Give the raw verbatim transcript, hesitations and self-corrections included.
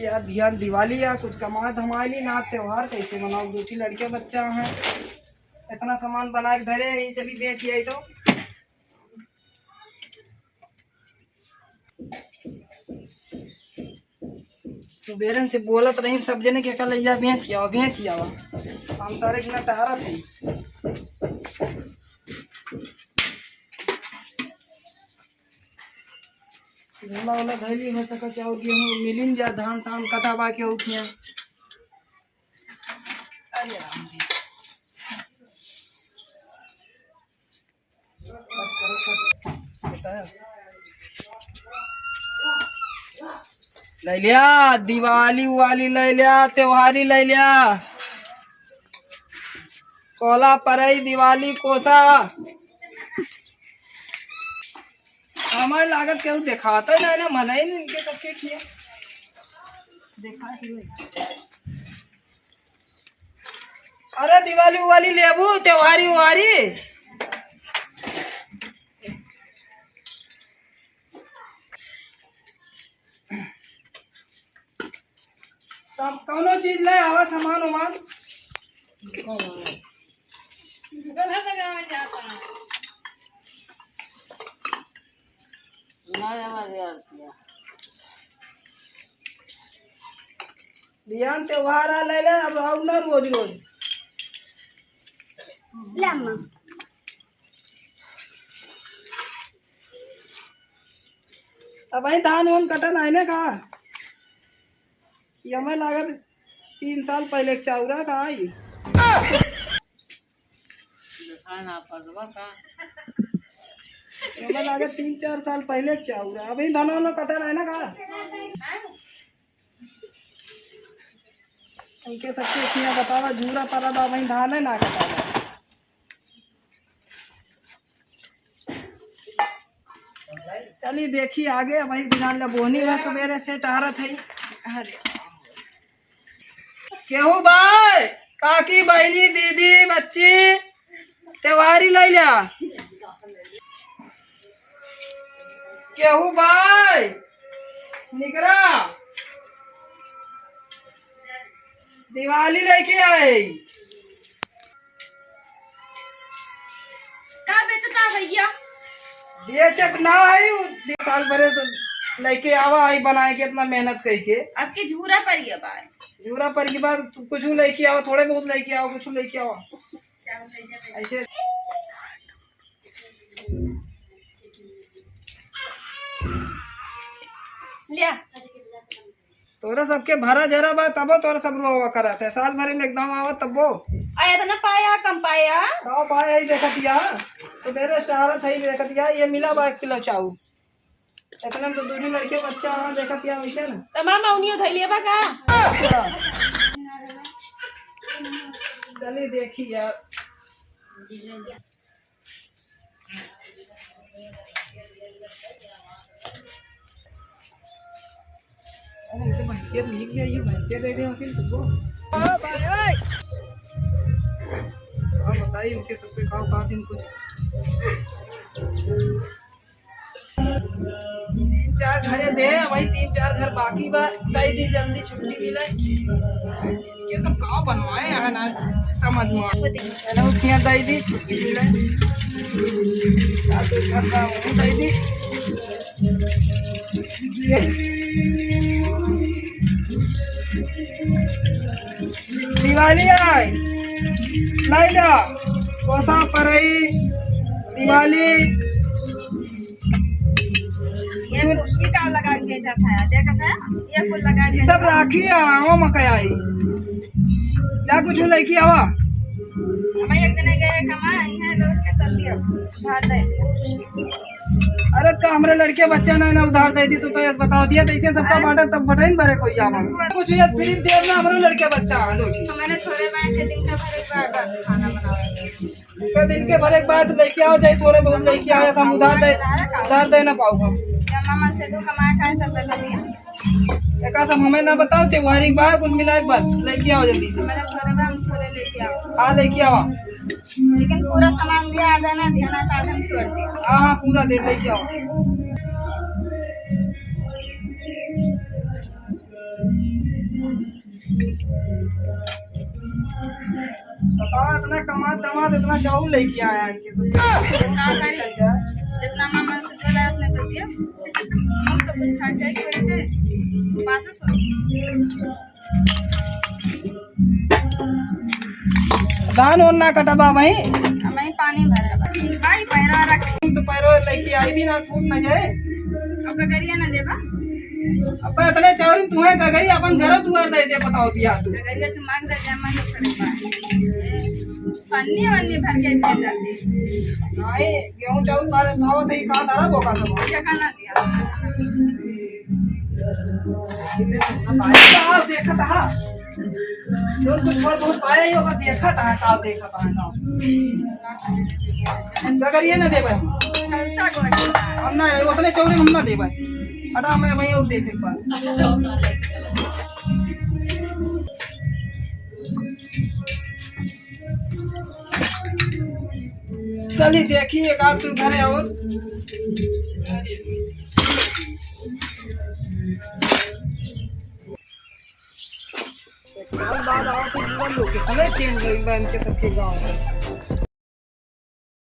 यार, ध्यान दिवाली या कुछ कमाए धमाए ली ना, त्योहार कैसे मनाओ? दो ठो लड़के बच्चा हैं, इतना सामान बना के धरे ही, जब बेच आई तो। सुबेरन से बोलत रही सब जने के, "कलैया बेच आवा, बेच आवा।" हम सारे के ना टहरत ही। झोला ओला धैली हो सका, चाउर गेहूँ मिलिन जा, धान शाम कटावा के उठिया। अरे राम जी। लै लिया, दिवाली उवाली लै लिया, त्योहारी लै लिया। कोला परई, दिवाली, कोसा। हमारे लागत केहू देखाता ही ना, ना मनाई नहीं इनके सबके किया। देखा ही नहीं। अरे दिवाली उवाली लेबू, त्योहारी उवारी। तब कौनो चीज ले आवा, सामान उमान। ध्यान त्योहार आ ले ले, अब आओ ना रोज रोज। ले अम्मा। अब वही धान वान कटन आए ना का? ये हमें लागत तीन साल पहले चाउरा का आई। देखा ना पटवा का। ये हमें लागत तीन चार साल पहले चाउरा, अभी धान वान कटन आए ना का? इनके सबके इतना बतावा, झूरा परा बा, वहीं धान है ना कटावा। चली देखी आगे, वही बिहान ले बोहनी में सबेरे से टहरत है। अरे। केहू भाई, काकी, बहिनी, दीदी, बच्ची, त्योहारी लै लिया। केहू भाई, निकरा, दिवाली लैके आए। का बेचता भैया? बेचत ना है, उ साल भरे से लैके आवा है बनाए के, इतना मेहनत कइके। आपके झूरा पर ये बात। झूरा पर की बात, तू कुछ लैके आवा, थोड़े बहुत लैके आवा, कुछ लैके आवा। ऐसे लिया। तोरे सबके भरा जरा बा, तबो तोरे सब रोवा करत है। साल भरे में एकदम आवा तबो। आ, इतना पाया, कम पाया? का पाया है, देखत या। तो मेरे स्टार है, देखत या, ये मिला बा एक किलो चाउर। इतना में तो दूनी लड़के बच्चा है, देखत या वैसे ना। तमाम उनियो धैलिए बा का? चलिए देखी यार। अरे, इनके भैंसिया नीक गई, ये भैंसिया दे दे, फिर तुमको। हाँ, बताइए, इनके सबके खाओ, का दिन कुछ। तीन चार घरे दे, वही तीन चार घर बाकी बा, दे दी, जल्दी छुट्टी मिले। ये सब का बनवाए हैं ना समझ में। चलो, किया दे दी, छुट्टी मिले। का तो घर का वही दे दी। दिवाली आए, लैला, कोसा परई, दिवाली। ये कुल का लगा के जाता है, देखा था? ये कुल लगा के ये सब जाता है। राखी है, आवा मकई आई। जा कुछ लैके आवा। हम एक दिन गए कमाए, यहाँ लोग के कर दिया, उधार दे दिया। अरे का हमरे लड़के बच्चा ना, ना उधार दे दी, तो, तो ये बताओ दिया, तो इसे सबका हाँ। बांटा, तब बटाइन भरे कोई आवा। कुछ ये फ्री देव ना, हमरे लड़के बच्चा है, लो ठीक। हमारे थोड़े बैंक के दिन का भरे बार बार खाना बनावे। तो दिन के भरे के बाद लैके आओ, जाए थोड़े बहुत लैके आओ, हम उधार दे, उधार दे ना पाऊँ हम। जब मामा से तू कमा खाए, तब तक दिया। एका सब हमें ना बताओ, त्योहारी के बाद कुल मिला के बस लैके आओ जल्दी से। मेरा थोड़े बा, हम थोड़े लेके आओ। हाँ, लैके आओ। लेकिन पूरा सामान दिया, आधा ना दिया ना, तो आधा हम छोड़ दिया। हाँ, हाँ, पूरा दे लैके आओ। बताओ, इतना कमात धमात इतना चाउर लेके आया है इनके तो। का करी? जितना मामा से बोला है, उतने तो दिया। हम तो कुछ खा जाए कि वैसे पाँच सौ। धान ओन ना कटबा भाई। हमें पानी भरा बा। भाई पैरा रख। तुम तो पैरो लेके आई भी ना, छूट ना जाए। अब गगरिया ना देबा? अब इतने चाउर तुम्हें गगरी अपन घरों दुआर दे दे, बताओ दिया तू। गगरिया तू मांग दे, जमा तो करे बा। पन्नी वन्नी भर के दे जाते। नहीं, गेहूं चाउर तारे भाव थे, कहाँ तारा बोका सब? ये खाना दिया। का देखत हा? जो कुछ थोड़ा बहुत पाया ही होगा, देखत हा, का देखत हा, का? गगरिया ना देबे हम। हम ना, उतने चाउर हम ना देबे। हटा, मैं वहीं और देखे एक बार। चली देखी एक आध दू घरे और। एक साल बाद आओ तो पूरा location change होई बा इनके सबके गाँव में।